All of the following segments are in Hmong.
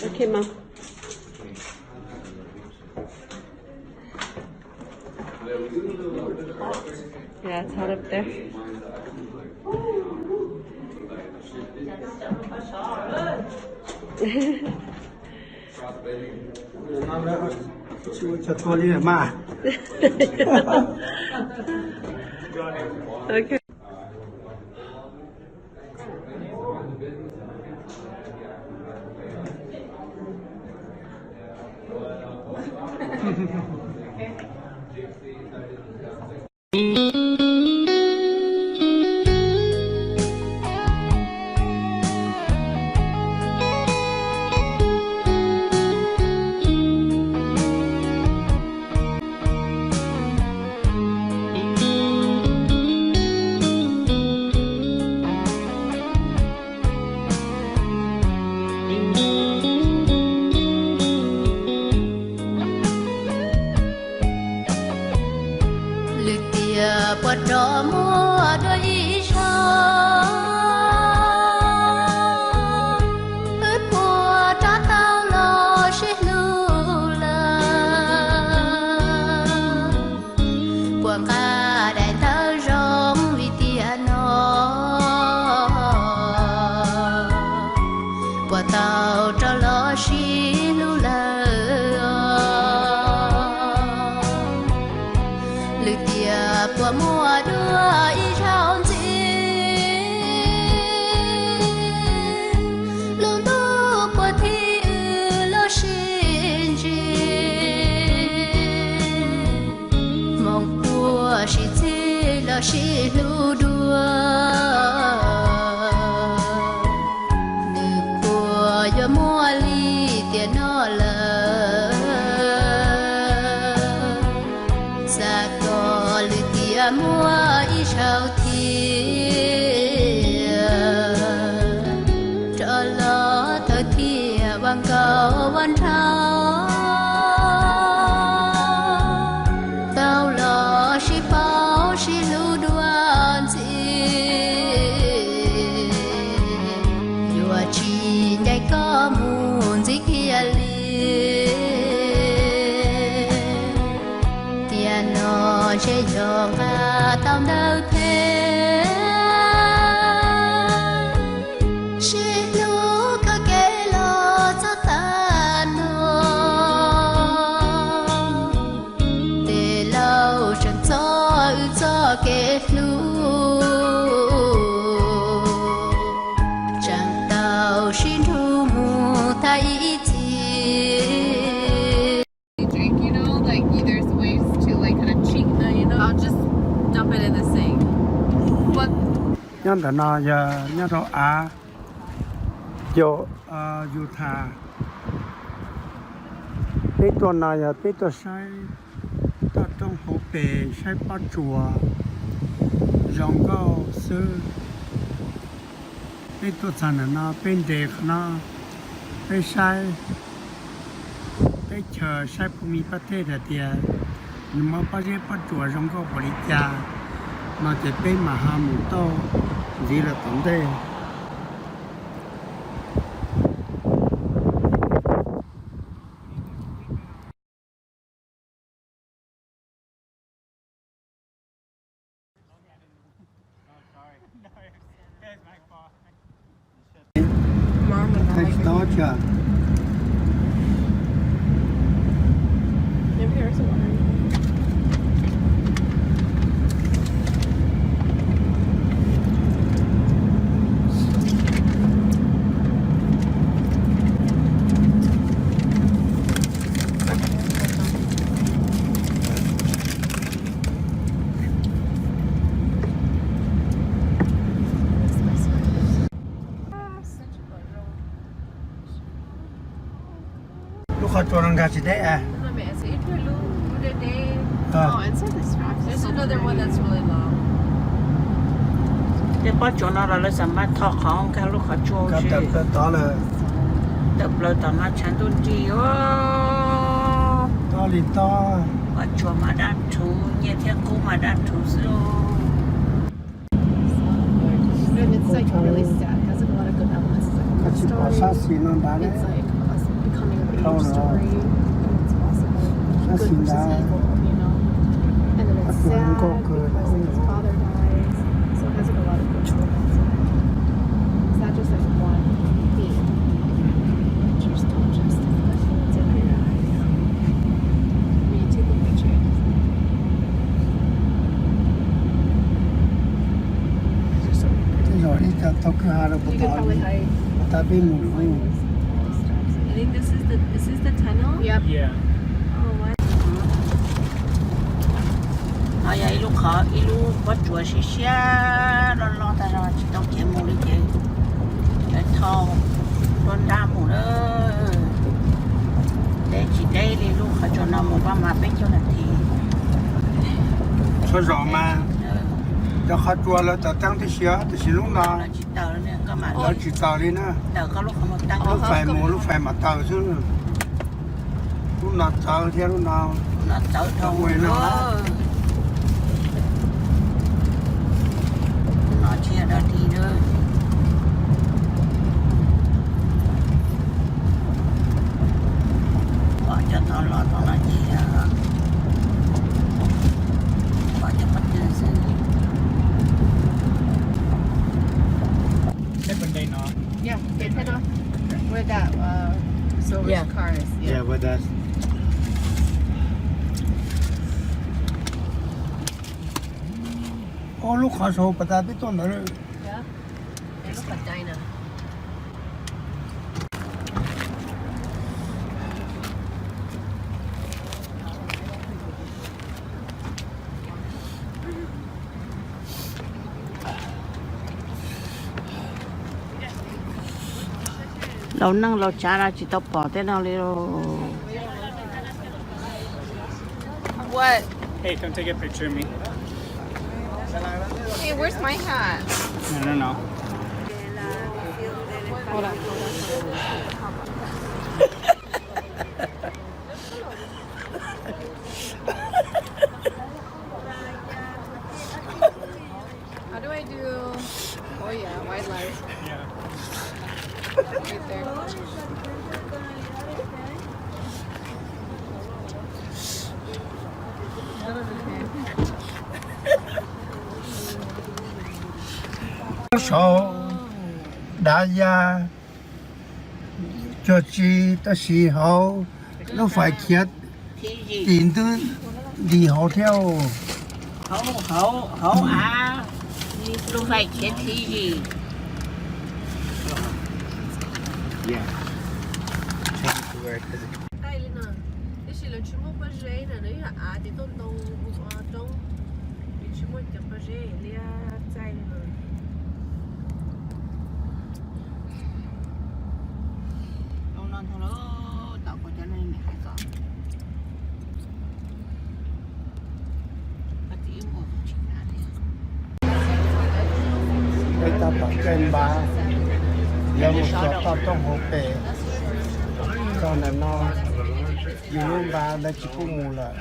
Ok, Mom. Yeah, it's hot up there. Tsis ua tsaug tuag li mas. Ok. Lwm tiam puas rov muaj dua ib zaug, wb puas rov tau los sib hlub lawm. Puas nqa daim ntawv zoo li tiam no, puas tau rov los sib hlub lawm. Lwm tiam puas muaj dua ib zaug ntxiv, lub ntuj puas thim wb los sib ntsib, hmoov puas sib txhij los sib hlub dua. Nws puas yuav muaj li tiam no lawm, xav kom lwm tiam muaj ib zaug thiab, rov los thawj thiab ua nkauj ua nraug, tau los sib paub sib hlub dua ntxiv. Yuav tsis ncaim koj mus ntxiv kiag li, tiam no ntshe yog nqa tau ntawv thiab, sib hlub kawg kev los txog tav no. Tes lauj, tseem txog wb txoj kev hlub, tseem tau sib nrug mus tag ib txhis. Nyob ntawm no yog nyob rau av, yog Utah. Peb tuaj no yog peb tuaj saib toj roob hauv pes, saib pob tsuas zoo nkauj xwb. Peb tuaj txog ntawm no, peb nres qhov no, peb saib teb chaws, saib phum mi pab teb hais tias nws muaj pob zeb pob tsuas zoo nkauj npaum li cas no ces peb mam ho mus tau ntxiv lawm tom ntej. Lub qhov tsua no nkag tsis deb. Tej pob tsuas no los lawv xav mas tho qhov nkag lub qhov tsua tawm plaws tod lawm. Tawm plaws tom no tshav ntuj nrig os. Tob li tob. Pob tsuas mas daj rhuv, nyiaj thiab kub mas daj rhuv xwb. Like really sad. It has like a lot of good elements. It's like a love story. It's like us becoming of age story. It's possible. Good versus evil, you know. And then it's sad because like his father dies. So it has like a lot of good elements. It's not just like one theme. Pictures don't just reflect what's in your eyes. When you take a picture, it doesn't. Tej zaum ib co tau kwj ha rau puas tau li, puas tau peb mus lawm. I think this is the, is this the tunnel? Yep. Yeah. Oh, wow. No yog ib lub qhov, ib lub pob tsuas siab siab loj loj tag zog tsis tau kev mus li ces lawv thauj tuaj nrab mus lawm. Deb tsis deb li lub qhov tsua no mus pab mas peb caug nas this. Txhua zaus mas cov qhov tsua lawv taws teeb tib si, tiam sis lub no lawv tsis taws li na. Lub fais mus lub fais mam taws xwb. Lub no txawv thiab lub no txawv dhau no. Lub no tsis yog dog dig na. Pom cov tod los tod no ces pom cov pob tw xwb. Take one day off. Yeah, yeah, take off. Where that, uh, silver car is. Yeah, where that. Ua lub qhov saud pas tas peb tuaj ntawd. Yeah. It looks like Dinah. Laus neej laus tsav no tsis tau pom tej no li. What? Hey, come take a picture of me. Hey, where's my hat? I don't know. Hold on. How do I do? Oh yeah, wildlife. Yeah. Right there. Saud dav ya cuag tsi tab sis hauv lub fais khiav tim ntwb nti hauv thiab. Hauv av lub fais khiav thib zis. Thaij li no, tiam sis lawv tsis muaj pob zeb na, lawv yog av ces tuaj ntoo roob, tsis muaj cov pob zeb liab txaij li no. Zoo no ntag lauj, tau kuv cov neeg niam hais kom. Peb tau tom caij npav, lawv mus xyuas toj roob hauv pes. Txog ntawm no, yus lub npav lawv tsis pub mus lawm,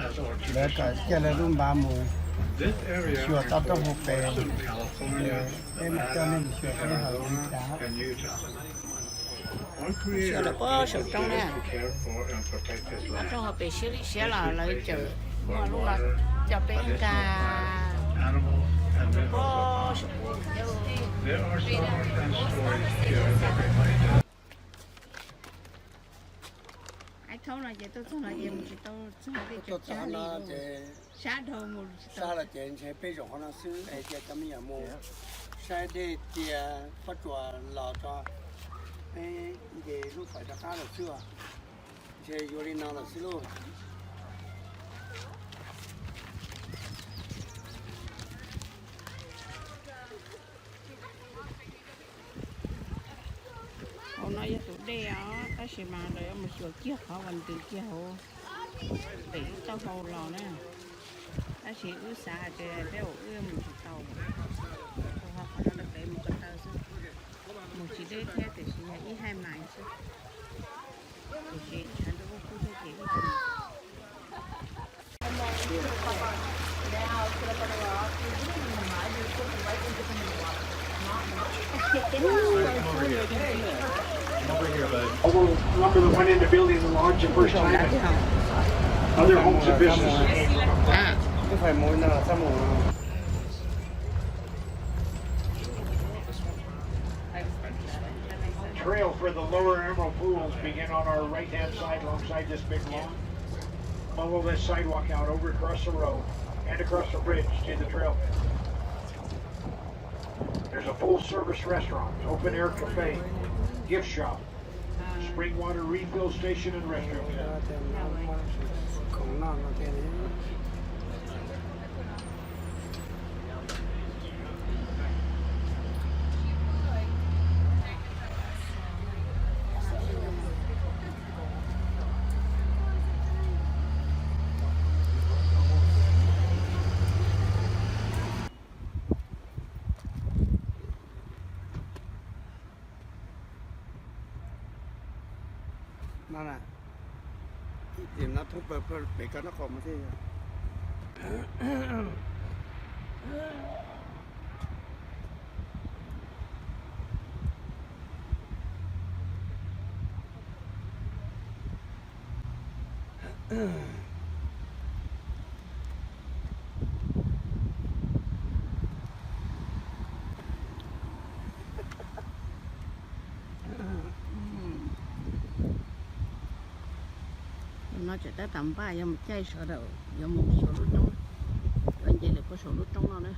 lawv kom caij lawv lub npav mus xyuas toj roob hauv pes. Peb mam coj nej mus xyuas seb hauv li cas. Xyuas rau puag saum roob na. Toj roob hauv pes siab li siab los lawv tseem muaj lub no coj peb nkag rau puag saum. Aib thaub no ces tuaj txog no ces mus tsis tau txog tej cov tsab li, sab dhau mus tsis tau. Sab los ces ntshe peb zaum qhov no xwb es cia cov me nyuam mus saib dej cia pob tsuas los tso, peb nce lub fais rov qab lawm xwb os. Ntshe yuav li no lawm xwb lauj. Hauv no yog tus dej os, tab sis mas lawv yuav mus xyuas kiag qhov uas ntws kiag hauv pem lub taub hau los na. Tab sis wb xav hais tias tej zaum wb mus tsis tau, ho qhov no rau pem mus ko taw xwb. Mus tsis deb thiab tiam sis yog ib hai mais xwb, tiam sis tshav ntuj kuj kub thiab ces wb tsis mus. Ua no yog tus dej os, tab sis mas lawv yuav mus xyuas kiag qhov uas ntws kiag hauv pem lub taub hau los na. Over here, bud. All the lumber that went into building the lodge the first time and other homes and businesses came from. Trail for the lower Emerald Pools begin on our right-hand side alongside this big lawn. Follow this sidewalk out over across the road and across the bridge to the trailhead. There's a full-service restaurant, open-air cafe, gift shop, spring water refill station and restroom. No na, tim no thoob plaws pem koj nraub qaum mas thiaj yog. No tseem tab tom npaj yuav mus caij sawv daws yuav mus saum lub roob, yuav nce lawm puag saum lub roob no na.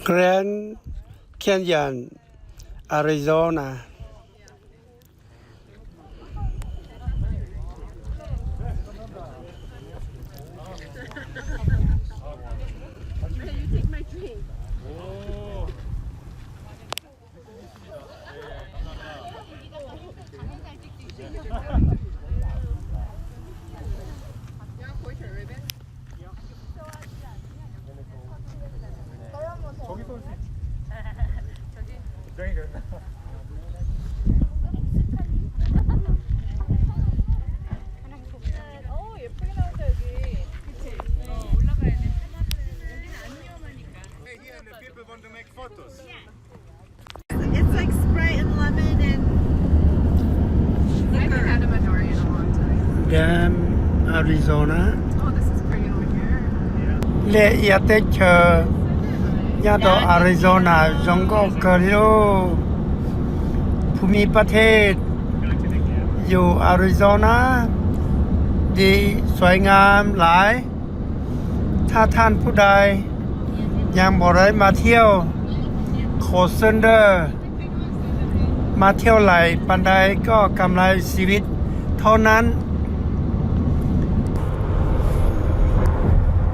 Grand Canyon, Arizona. It's like Sprite and lemon and liquor. I haven't had a Midori in a long time. Dam Arizona. Oh, this is pretty over here. Lej ia teb chaws nyob rau Arizona zoo nkauj kawg li lauj. Phú Mỹ Pab Thej, dù Arizona đi xoay ngắm lại thác Than Phú Đài, nhằm vào đấy mà thiêu khổ sơn đơ, mà thiêu lại ban đài có cầm lại xì vít tháo nắn.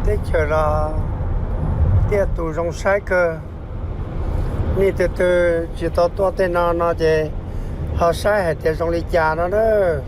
Teb chaws los tiaj tus zoo saib kawg. Nej tus twg tsis tau tuaj tej no no ces ho saib hais tias zoo li cas no na.